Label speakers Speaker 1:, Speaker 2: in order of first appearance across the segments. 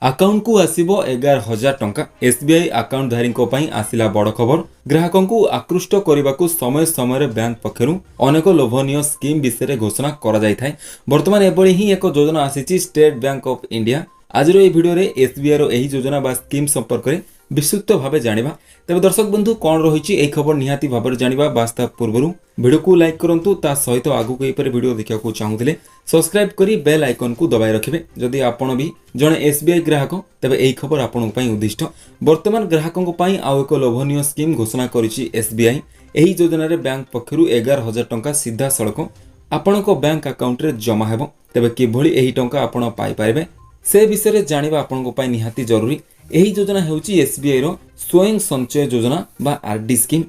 Speaker 1: ଆକାଉଣ୍ଟକୁ ଆସିବ 11,000 ଟଙ୍କା। ଏସ୍ବିଆଇ ଆକାଉଣ୍ଟଧାରୀଙ୍କ ପାଇଁ ଆସିଲା ବଡ଼ ଖବର। ଗ୍ରାହକଙ୍କୁ ଆକୃଷ୍ଟ କରିବାକୁ ସମୟ ସମୟରେ ବ୍ୟାଙ୍କ ପକ୍ଷରୁ ଅନେକ ଲୋଭନୀୟ ସ୍କିମ୍ ବିଷୟରେ ଘୋଷଣା କରାଯାଇଥାଏ। ବର୍ତ୍ତମାନ ଏଭଳି ହିଁ ଏକ ଯୋଜନା ଆସିଛି ଷ୍ଟେଟ୍ ବ୍ୟାଙ୍କ ଅଫ୍ ଇଣ୍ଡିଆ। ଆଜିର ଏହି ଭିଡ଼ିଓରେ ଏସ୍ବିଆଇର ଏହି ଯୋଜନା ବା ସ୍କିମ୍ ସମ୍ପର୍କରେ ବିସ୍ତୃତ ଭାବେ ଜାଣିବା। ତେବେ ଦର୍ଶକ ବନ୍ଧୁ, କ'ଣ ରହିଛି ଏହି ଖବର, ନିହାତି ଭାବରେ ଜାଣିବା। ବାସ୍, ତା ପୂର୍ବରୁ ଭିଡ଼ିଓକୁ ଲାଇକ୍ କରନ୍ତୁ। ତା ସହିତ ଆଗକୁ ଏହିପରି ଭିଡ଼ିଓ ଦେଖିବାକୁ ଚାହୁଁଥିଲେ ସବସ୍କ୍ରାଇବ୍ କରି ବେଲ୍ ଆଇକନ୍କୁ ଦବାଇ ରଖିବେ। ଯଦି ଆପଣ ବି ଜଣେ ଏସ୍ବିଆଇ ଗ୍ରାହକ, ତେବେ ଏହି ଖବର ଆପଣଙ୍କ ପାଇଁ ଉଦ୍ଦିଷ୍ଟ। ବର୍ତ୍ତମାନ ଗ୍ରାହକଙ୍କ ପାଇଁ ଆଉ ଏକ ଲୋଭନୀୟ ସ୍କିମ୍ ଘୋଷଣା କରିଛି ଏସ୍ବିଆଇ। ଏହି ଯୋଜନାରେ ବ୍ୟାଙ୍କ ପକ୍ଷରୁ 11,000 ଟଙ୍କା ସିଧାସଳଖ ଆପଣଙ୍କ ବ୍ୟାଙ୍କ ଆକାଉଣ୍ଟରେ ଜମା ହେବ। ତେବେ କିଭଳି ଏହି ଟଙ୍କା ଆପଣ ପାଇପାରିବେ, ସେ ବିଷୟରେ ଜାଣିବା ଆପଣଙ୍କ ପାଇଁ ନିହାତି ଜରୁରୀ। ଏହି ଯୋଜନା ହେଉଛି ଏସ୍ବିଆଇର ସ୍ୱୟଂ ସଞ୍ଚୟ ଯୋଜନା ବା ଆର୍ଡି ସ୍କିମ୍।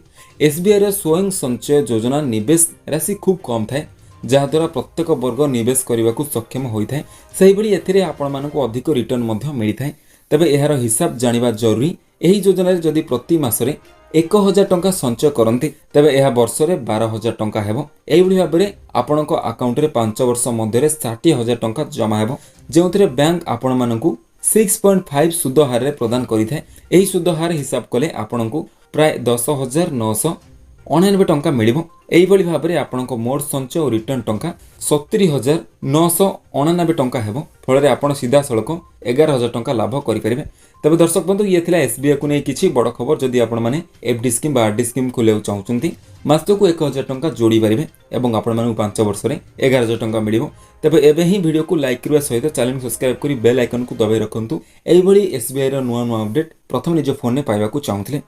Speaker 1: ଏସ୍ବିଆଇର ସ୍ୱୟଂ ସଞ୍ଚୟ ଯୋଜନା ନିବେଶ ରାଶି ଖୁବ୍ କମ୍ ଥାଏ, ଯାହାଦ୍ୱାରା ପ୍ରତ୍ୟେକ ବର୍ଗ ନିବେଶ କରିବାକୁ ସକ୍ଷମ ହୋଇଥାଏ। ସେହିଭଳି ଏଥିରେ ଆପଣମାନଙ୍କୁ ଅଧିକ ରିଟର୍ଣ୍ଣ ମଧ୍ୟ ମିଳିଥାଏ। ତେବେ ଏହାର ହିସାବ ଜାଣିବା ଜରୁରୀ। ଏହି ଯୋଜନାରେ ଯଦି ପ୍ରତି ମାସରେ 1000 ଟଙ୍କା ସଞ୍ଚୟ କରନ୍ତି, ତେବେ ଏହା ବର୍ଷରେ 12,000 ଟଙ୍କା ହେବ। ଏହିଭଳି ଭାବରେ ଆପଣଙ୍କ ଆକାଉଣ୍ଟରେ 5 ବର୍ଷ ମଧ୍ୟରେ 60,000 ଟଙ୍କା ଜମା ହେବ, ଯେଉଁଥିରେ ବ୍ୟାଙ୍କ ଆପଣମାନଙ୍କୁ 6.5 ସୁଧ ହାରରେ ପ୍ରଦାନ କରିଥାଏ। ଏହି ସୁଧ ହାର ହିସାବ କଲେ ଆପଣଙ୍କୁ ପ୍ରାୟ 10,989 ଟଙ୍କା ମିଳିବ। ଏହିଭଳି ଭାବରେ ଆପଣଙ୍କ ମୋଟ ସଞ୍ଚୟ ଓ ରିଟର୍ଣ୍ଣ ଟଙ୍କା 70,989 ଟଙ୍କା ହେବ। ଫଳରେ ଆପଣ ସିଧାସଳଖ 11,000 ଟଙ୍କା ଲାଭ କରିପାରିବେ। ତେବେ ଦର୍ଶକ ବନ୍ଧୁ, ଇଏ ଥିଲା ଏସ୍ବିଆଇକୁ ନେଇ କିଛି ବଡ଼ ଖବର। ଯଦି ଆପଣମାନେ ଏଫ୍ ଡି ସ୍କିମ୍ ବା ଆର୍ ଡି ସ୍କିମ୍ ଖୋଲିବାକୁ ଚାହୁଁଛନ୍ତି, ମାସକୁ 1000 ଟଙ୍କା ଯୋଡ଼ି ପାରିବେ ଏବଂ ଆପଣମାନଙ୍କୁ 5 ବର୍ଷରେ 11,000 ଟଙ୍କା ମିଳିବ। ତେବେ ଏବେ ହିଁ ଭିଡ଼ିଓକୁ ଲାଇକ୍ କରିବା ସହିତ ଚ୍ୟାନେଲ୍ ସବସ୍କ୍ରାଇବ୍ କରି ବେଲ୍ ଆଇକନ୍କୁ ଦବାଇ ରଖନ୍ତୁ, ଏଇଭଳି ଏସ୍ବିଆଇର ନୂଆ ନୂଆ ଅପଡେଟ୍ ପ୍ରଥମେ ନିଜ ଫୋନ୍ରେ ପାଇବାକୁ ଚାହୁଁଥିଲେ।